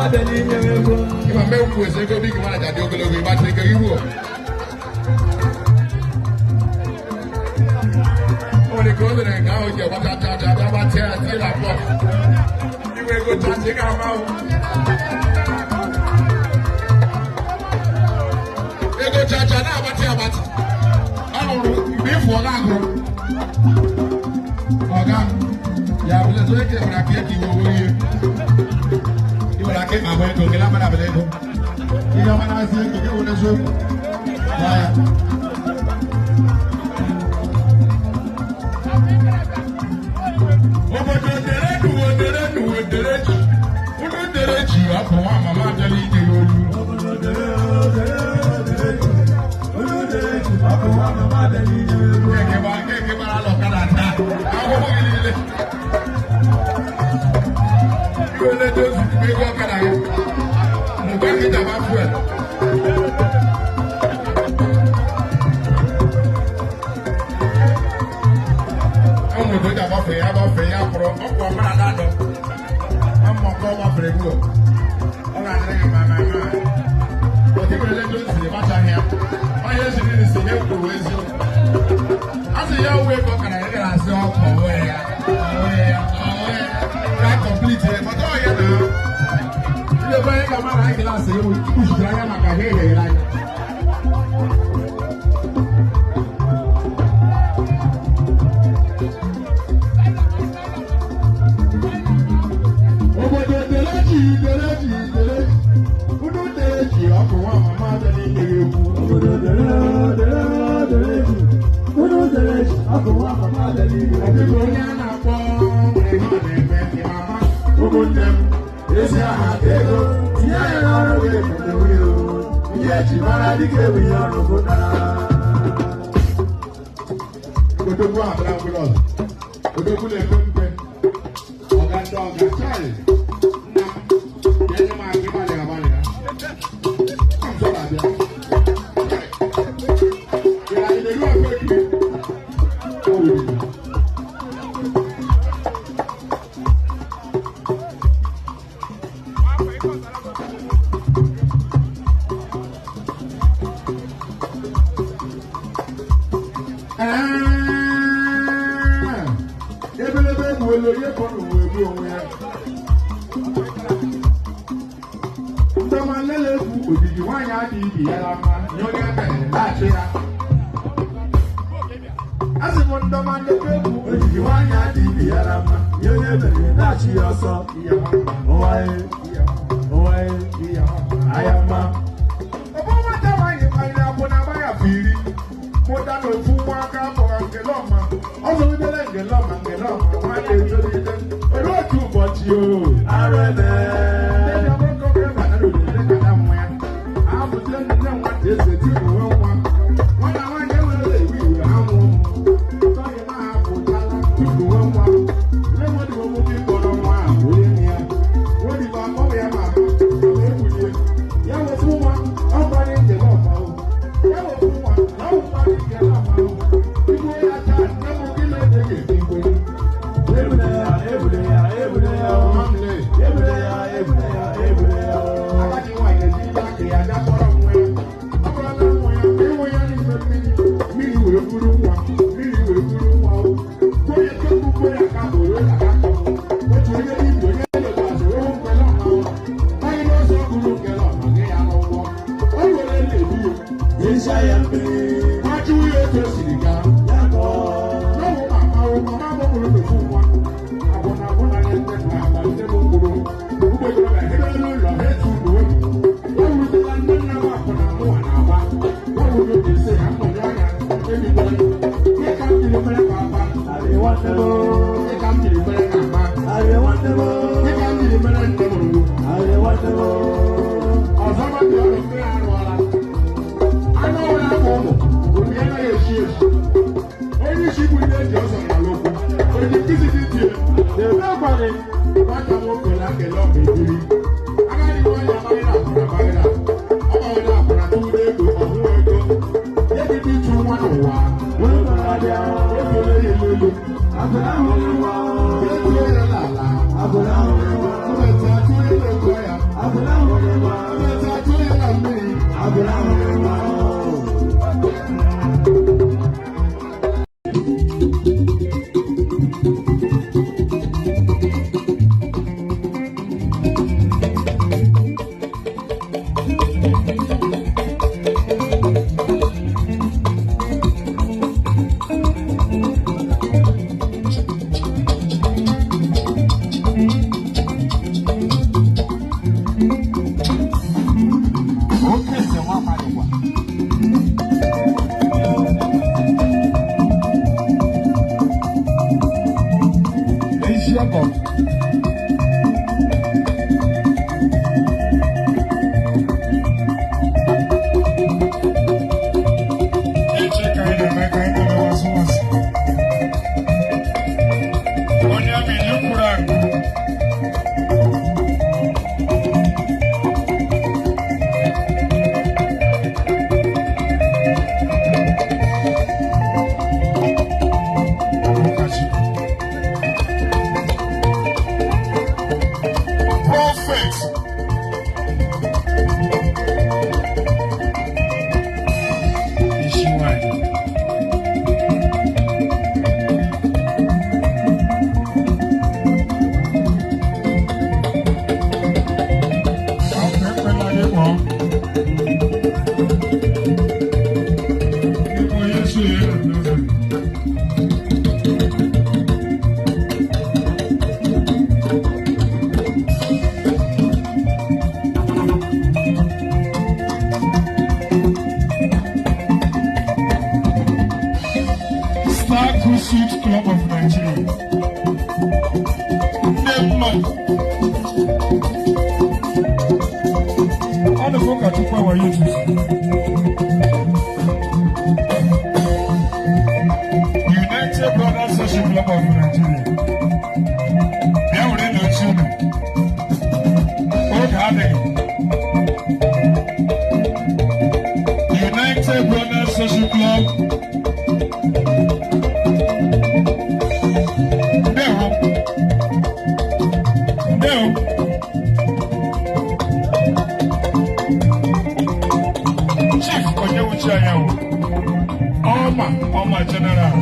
abịala inye m ego. Ịma mgbe ukwu esi ego big manager dị ogologo ịgbatịrị ego iwu. O nwere ka o mere nke ahụ ji agbata cha cha bịa gbatịa ya tie na pọt. Inwe ego cha cha ị ga-ama ahụ. Ego cha cha na-agbatị agbatị. Ọ rụrụ mgbe ịfụ ọ ga-agụrụ. Ọga ya bụ lezo eke nwere aka eke iwe owe ihe. Ị nwere aka ịma agba ego nke na mmadụ abụla ego. Ihe ọma na-asị ego gị were eziokwu. Gwa ya. Obodo dere duwo dere duwo dere ji. Unu dere ji ọkụ nwa mama abịala inye ya olu. Obodo dere dere dere ji. Unu dere ji ọkụ nwa mama abịala inye m ego. Keke gbara keke gbara ala ọkada nta. Ahụhụ gị niile. Iwe leta ozu ego ọkada gị. Mgbe nkịta gba fuel. Ụmụ obodo agbafe ya agbafe ya kpọrọ ọkwa ọmara na-adọ. Ama ọkọ gbafere gbuo. Ọ ga-adịrị gị ma ma ma. Otu nwere leta ozu ịgbachaghị ya. Onye ziri nsi ya kwuru eziokwu. A sị ya uwe ka ọ kara ya gara asị ọkụ onwe ya onwe ya onwe ya ka kọmpliti ya maka ọ ya na ndị ebe anyị ga-ama na anyị klaasị ewu kpuchitere anya maka ha eghere anya. Obodo dere ji dere ji dere ji unu dere ji ọkụ nwa mama abịa n'inye ya egwu. Obodo dere dere dere ji. Unu dere ji ọkụ nwa mama abịala inye m Ọ dịghị ego. onye a na-akpọ nwere ihe ọ na-eme ịma ama ụmụnne m ezi aha ka ego Tinye ya n'ọrụ gị emewe o. Ihe eji mara dịka ebunye ọrụ pụtara. Odogwu abụla mkpụrụ ọzọ. Odogwu na-epe mpe. Ọga ndị ọga chai. Nna m, bịa nye m aka ịgbalị agbalị ya. Ọ m sọrọ abịa. Chai. Ị na-eru afọ ekiri? O wuru. Ee, ebelebe egbuola onye kọrọ ụwa egbu onwe ya. Ndọma nlele egwu ojiji nwaanyị adịghị ibi ya la mma nye onye mere laghachi ya. Asị m ndọma nlele egwu Ojiji nwaanyị adịghị ibi ya na mma. Nye onye mere na-achị ya ọsọ. iya nwa mma, Ụwa ye, iya nwa mma, ụwa ye, iya nwa mma. aya mma. Ọ bụ nwata nwaanyị kpaliri akwụ na agba ya afọ 10 mụta na ofu nwa aka akpọrọ ngelọma ọ zụlitere ngelọma ngelọma nwata etolite olee otu ụbọchị o Arụ eme. Thank Ebule ya, ebule ya, ebule ya o. Ebule ya, ebule ya, ebule ya o. Agadi nwaanyị ejirila aka ya bịa kpọrọ nwa ya. Ọ kpọrọla nwa ya, ịnwụ ya n'ime mmiri, mmiri wee buru nwa, mmiri wee buru nwa o. Kwuo ya tupu kwuo ya ka bụ onye aka akọ. Otu onye n'ibu onye lekwasị ohu nkele ọma o. Anyị n'ụzọ gụrụ nkele ọma gị ya n'ụgwọ. O were na-ebu ya. Nyesha ya mmiri. Ma jụụ ya otu o siri gaa. Ya kọọ. N'ọwụ mama o, mama gbapụrụ n'ofu nwa. Agwụ na agwụ na nne na agba nne m kwuru. Ụgbọ okorobịa hebe n'ụlọ ha etu uwe m. Ya wurutela nne nna m akwụ na mụwa na-agba. Ya wuru otu esi ha nnọdụ anya ebidola. Ihe ka m jiri mere ka akpa. Arị nwanne m o. Ihe ka m jiri mere ka akpa. Arị nwanne m o. Ihe ka m jiri mere nne mụrụ m. Arị nwanne m o. Ọzọ ma dị ọrụ mmiri arụọla. Anụ ọhụrụ afọ ụmụ, obi anaghị eshi eshi. Onye isi bụ ndị eji ọsọ n'ala okwu. Onye nkịtị dị tie, na-eme agwaghị nwata nwoke na nkele ọma ebiri. Agadi nwaanyị amaghị na akwụna amaghị na ọ gbaghị na akwụna tụrụ ego ọhụụ ego. Ya bido ịchụ nwa n'ụwa. Wee mara bịa. Efere ya elu elu. Akwụna ahụrụ nwa o. Ya etinye ya n'ala. Akwụna ahụrụ nwa. Tụweta tụrụ ego ya. Akwụna Ọ dị ka ụkọchukwu awa ya ozuzu. United Brothers Social Club of Nigeria. Bịa were na oche unu. Oge adịghị. United Brothers Social Club. Ndewo. Ndewo. Chief Onyewuchi Anyanwụ. Ọma, Ọma General.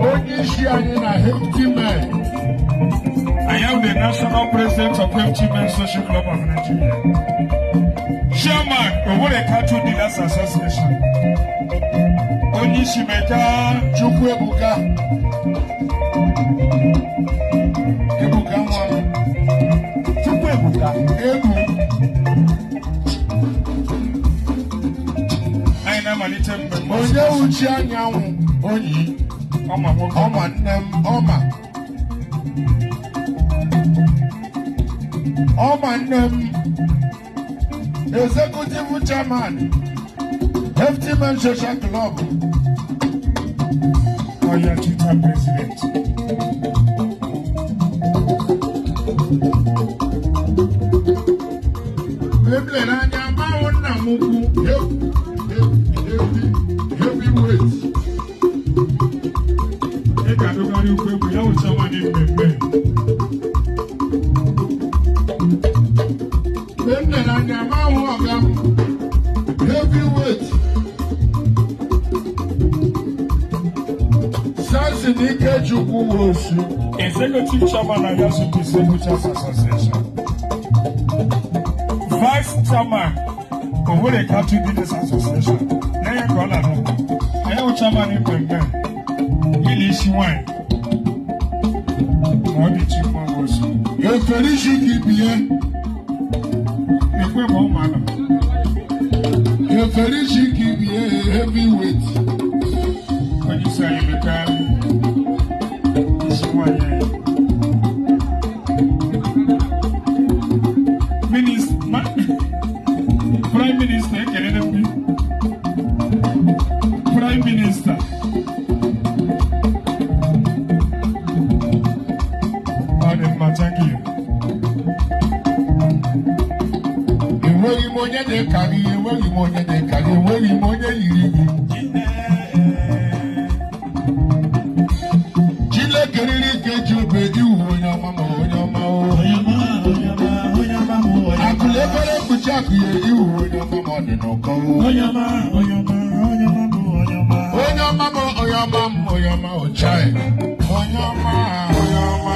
Onye isi anyị na Hefty Men. I am the national president of Hefty Men Social Club of Nigeria. Chairman, Owerri Cattle Dealers Association. Onye isi Meka. Chukwu Ebuka. Ebuka nwa m. Chukwu Ebuka. Ebu. Anyị na-amalite mmemme. Onye uchi anyanwụ onyi. Ọma nwoke. Ọma nne m, ọma. Ọma nne m. Executive Chairman, Hefty Men Social Club. Ọya Twitter president. Mgbe m lere anya, mahụ nna m ukwu heavyweight. Ị ga-adụgharị ukwu egwu ya wụ chairman mmemme. Mgbe m lere anya, mahụ ọga m heavyweight. Samson Ikechukwu Nwosu. Executive Chairman Ayasu Distributors Association. Vice Chairman Owerri Cattle Dealers Association. N'enye ka ọ na-adọ. Anyị wụ chairman mmemme. Ili isi nwanyị. Ma ọ dị chi mma Nwosu. Efere isi ka ibie. Ekwe ma ụmụ anọ. Efere isi ka ibie heavyweight. Onye isi anyị mechaa isi nwanyị anyị. Prime Minister ekelele m gị. Prime Minister. Ọ dị mma, thank you. Enweghị m onye dị ka gị, enweghị m onye dị ka gị, enweghị m onye yiri gị. Chineke riri ike ji obe iwu onye ọma ma onye ọma o. Akụla ebere mkpuchi akụ ya iwu onye ọma ma ọ dị n'ụkọ o. Onye ọma m, onye ọma m, onye ọma ochai. Onye ọma, onye ọma.